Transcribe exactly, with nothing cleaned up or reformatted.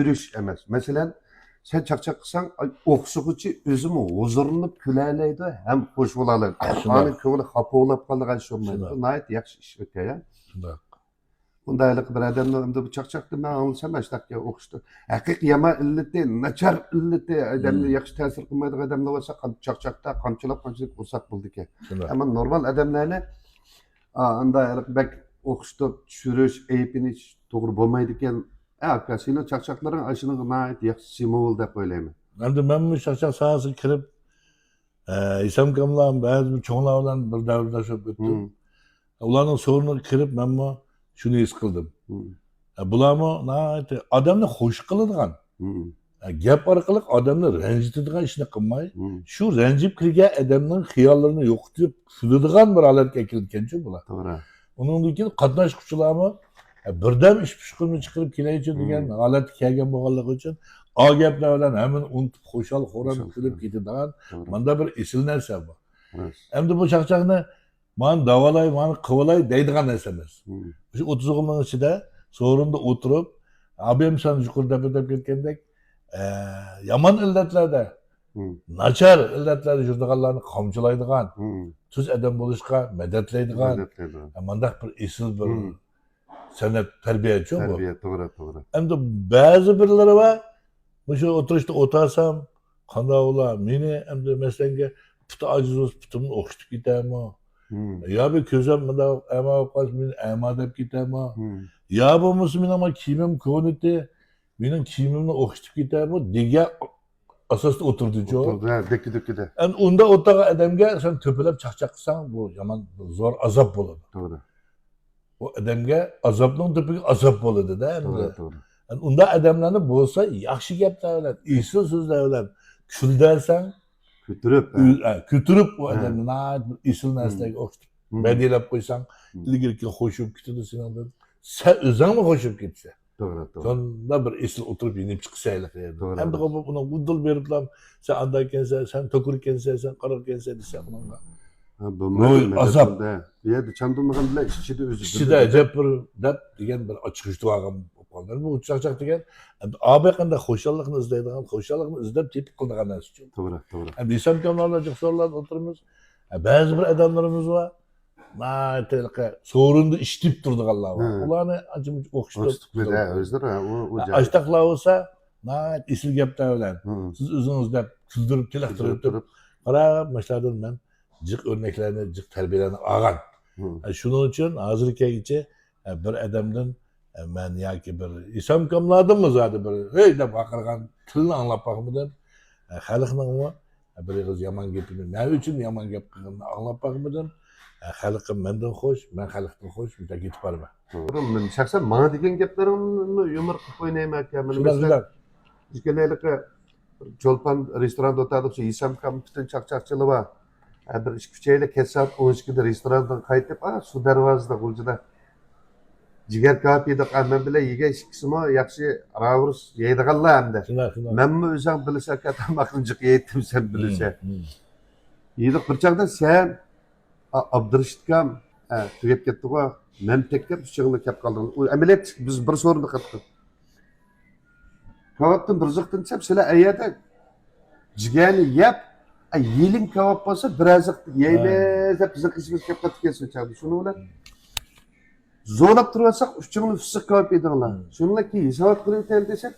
يۈرۈش ئەمەس. مەسىلەن، سەن چاقچاق قىلساڭ، ئوخشىغۇچى ئۆزىمۇ ھۇزۇرلىنىپ كۈلەلەيدۇ ھەم خوش بولالايدۇ. شۇنداق. ئۇنىڭ كۆڭلى خاپا بولاپ قالىدىغان ئىش بولمايدۇ. شۇنداق. بۇ ناھايىتى ياخشى ئىش ئىكەن. شۇنداق. بۇنداق ھېلىقى بىر ئادەمنىڭ ئەمدى بۇ چاقچاقتا مەن ئاڭلىسام، ئاشتاق ئوخشىتىپ، ھەقىقىي يامان ئىللىتى، ناچار ئىللىتى، ئادەمنى ياخشى تەسىر قىلمايدىغان ئادەملەر بولسا، قام-، چاقچاقتا قامچىلاپ، قامچىلاپ ئۇرساق بولىدىكەن. شۇنداق. ئەمما نورمال ئادەملەرنى، ئا، ئاندا ھېلىقى بەك ئوخشىتىپ چۈشۈرۈش، ئەيىبلىنىش توغرا بولمايدىكەن. ئە، ئاكا، سېنىڭ چاقچاقلىرىڭ ئاشۇنىڭغا ناھايىتى ياخشى سىمۋول دەپ ئويلايمەن. ئەمدى مەنمۇ چاقچاق ساھەسىگە كىرىپ، ئە، ھېسامكاملار، بەزى بىر چوڭلار بىلەن بىر دەۋرداش بولۇپ ئۆتتۈم. مم. ئۇلارنىڭ سورۇنىغا كىرىپ مەنمۇ شۇنى ھېس قىلدىم. مم. ئە، بۇلارمۇ ناھايىتى ئادەمنى خوش قىلىدىغان، مم. ئە، گەپ ئارقىلىق ئادەمنى رەنجىتىدىغان ئىشنى قىلماي، مم. شۇ رەنجىپ كىرگەن ئادەمنىڭ خىياللىرىنى يوقىتىپ كۈلىدىغان بىر ھالەتكە كەلگەنچۇ بۇلار. توغرا. ئۇنىڭدىن كېيىن قاتناشقۇچىلارمۇ، ئە، بىردەم ئىش پۇشقىنىنى چىقىرىپ كېلەيچۇ دېگەن مم. ھالەتكە كەلگەن بولغانلىقى ئۈچۈن، ئا گەپلەر بىلەن ھەممىنى ئۇنتۇپ، خۇشال-خۇرام خۇشال كۈلۈپ خۇرام. كېتىدىغان توغرا. ماندا بىر ئېسىل نەرسە بۇ. راست. ئەمدى بۇ چاقچاقنى مانا داۋالاي، مانا قىلىۋالاي دەيدىغان نەرسە ئەمەس. مم. شۇ ئوتتۇز ئوغۇلنىڭ ئىچىدە سورۇندا ئولتۇرۇپ، ئابىم سەن يۇقىرىدا بىر دەپ كەتكەندەك، ئە، يامان ئىللەتلەردە، مم. ناچار ئىللەتلەردە يۈرىدىغانلارنى قامچىلايدىغان، مم. تۈز ئادەم بولۇشقا مەدەتلەيدىغان، مەدەتلەيدىغان. ئە، مانداق بىر ئېسىل بىر مم. سەنئەت، تەربىيەچۇ بۇ. تەربىيە، توغرا، توغرا. ئەمدى بەزى بىرلىرى بار، مۇشۇ ئولتۇرۇشتا ئولتۇرسام، قانداق بولا؟ مېنى ئەمدى مەسىلەنگە پۇتى ئاجىز بولسا، پۇتۇمنى ئوخشىتىپ كېتەرمۇ؟ مم. يا بىر كۆزۈم مۇنداق ئەما بولۇپ قالسا، مېنى ئەما دەپ كېتەرمۇ؟ مم. يا بولمىسا، مېنىڭ مانا كىيىمىم كۆرۈنۈتتى، مېنىڭ كىيىمىمنى ئوخشىتىپ كېتەرمۇ دېگەن ئاساستا ئولتۇرىدىچۇ. ئولتۇرىدۇ، ھە، دەككە دۈككىدە. ئەمدى ئۇنداق ئولتۇرغان ئادەمگە سەن تۆپىلەپ چاقچاق قىلساڭ، بۇ يامان زور ئازاب بولىدۇ. توغرا. ئۇ ئادەمگە ئازابنىڭ تۆپىگە ئازاب بولىدۇ-دە ئەمدى. توغرا، توغرا. ئەمدى ئۇنداق ئادەملەرنى بولسا ياخشى گەپلەر بىلەن، ئېسىل سۆزلەر بىلەن كۈلدۈرسەڭ، كۆتۈرۈپ، ھە. ئۈ-، ئە، كۆتۈرۈپ ئۇ ھە. ئادەمنى ناھايىتى بىر ئېسىل مم. نەرسىلەرگە ئوخشىتىپ مم. بەدىلەپ قويساڭ، مم. ئىلگىرىكى خوش بولۇپ كېتىدۇ سېنىڭدىن. سەن ئۆزۈڭمۇ خوش بولۇپ كېتىسەن. توغرا، توغرا. شۇنداق بىر ئېسىل ئولتۇرۇپ يېنىپ چىقىسەن ھېلىقى يەردىن. توغرا. ئەمدى بۇ، بۇنىڭ ئۇدۇل بېرىپلا، سەن ئانداق ئىكەنسەن، سەن توكۇر ئىكەنسەن، سەن قارا ئىكەنسەن دېسە ئۇنىڭغا. ھە، بۇ روھىي مەن ئازاب. بۇ يەردە چاندۇرمىغان بىلەن ئىچىدە ئۆزى چىشىدا بىلدى. ئەجەب بىر دەپ دېگەن بىر ئاچچىق يۇتۇۋالغان بولۇپ قالدى. بۇ چاقچاق دېگەن، ئەمدى ئاباي قانداق خۇشاللىقنى ئىزدەيدىغان، خۇشاللىقنى ئىزدەپ تېپىپ قىلىدىغان نەرسە ئۈچۈن. توغرا، توغرا. ئەمدى ھېسام كاملاردا جىق سورۇنلاردا ئولتۇرىمىز. ھە، بەزى بىر ئادەملىرىمىز بار. ناھايىتى ھېلىقى سورۇندا ئىشلىتىپ تۇرىدىغانلار بار. ھە. ئۇلارنى ئانچە-مۇنچە ئوخشىتىپ ئوخشىتىپ قويدى، ھە، ئۆزلىرى، ھە، ئۇ، ئۇ ھە، جاي. ئاشتاقلار بولسا، ناھايىتى ئېسىل گەپلەر بىلەن، ھە. سىز ئۆزىڭىز دەپ كۈلدۈرۈپ، تېلىقتۇرۇپ كۈلدۈرۈپ تۇرۇپ، تۇرۇپ. قاراپ، ماشۇلاردىن مەن جىق ئۆرنەكلەرنى، جىق تەربىيەلەرنى ئالغان. ھە. ھە، شۇنىڭ ئۈچۈن ھازىرغا كەلگۈچە، ھە، بىر ئادەمدىن، ھە، مەن ياكى بىر ھېسامكاملاردىنمۇ زادى بىر، «ھەي!» دەپ ۋارقىرىغان تىلنى ئاڭلاپ باقمىدىم. ھە، خەلقنىڭمۇ بىر ئېغىز يامان گېپىنى، نېمە ئۈچۈن يامان گەپ قىلغىنىنى ئاڭلاپ باقمىدىم. خەلقىم مەندىن خوش، مەن خەلقتىن خوش، مۇشۇنداق كېتىپ بارىمەن. توغرا، مەن شەخسەن ماڭا دېگەن گەپلىرىمنى يۇمۇر قىلىپ ئوينايمەن ئاكا. مانا شۇنداق، مەسىلەن، شۇنداق. ئۆتكەن ھېلىقى چولپان رېستوراندا ئولتۇردۇق، شۇ ھېسامكام پۈتۈن چاقچاقچىلار بار. ھە، بىر ئىككى ئۈچەيلەن كەچ سائەت ئون ئىككىدە رېستوراندىن قايتىپ، ئا، سۇ دەرۋازىدا غۇلجىدا جىگەر كاۋاپ يېدۇق. ئا، مەن بىلەن يېگەن ئىككىسىمۇ ياخشى راۋۇرۇس يەيدىغانلار ئەمدى. شۇنداق، شۇنداق. مەنمۇ ئۆزۈڭ بىلىسەن ئاكا، تاماقنى جىق يەيتتىم سەن بىلىسەن. مم، مم. يېدۇق بىر چاغدا سەن، ئا، ئابدۇرېشىتكام، ئا، تۈگەپ كەتتىغۇ. مەن تەككەپ ئۈچىڭلار كەپ قالدىڭلار. ئۇ ئەمەلىيەت بىز بىر سورۇندا قاتتۇق. كاۋاپتىن بىر زىقتىن چەپ، سىلەر ئەيەردە جىگەرنى يەپ، ئە، يېلىڭ كاۋاپ بولسا، بىرەر زىق يەيمىز دەپ بىزنىڭ قېشىمىزغا كەپ قېتىپ كەتسۇن چاغدا. شۇنىڭ بىلەن زورلاپ تۇرۇۋاتساق، ئۈچىڭلار ئىسسىق كاۋاپ يېدىڭلار. شۇنىڭ بىلەن كېيىن ھېسابات قىلىۋېتەيلى دېسەك،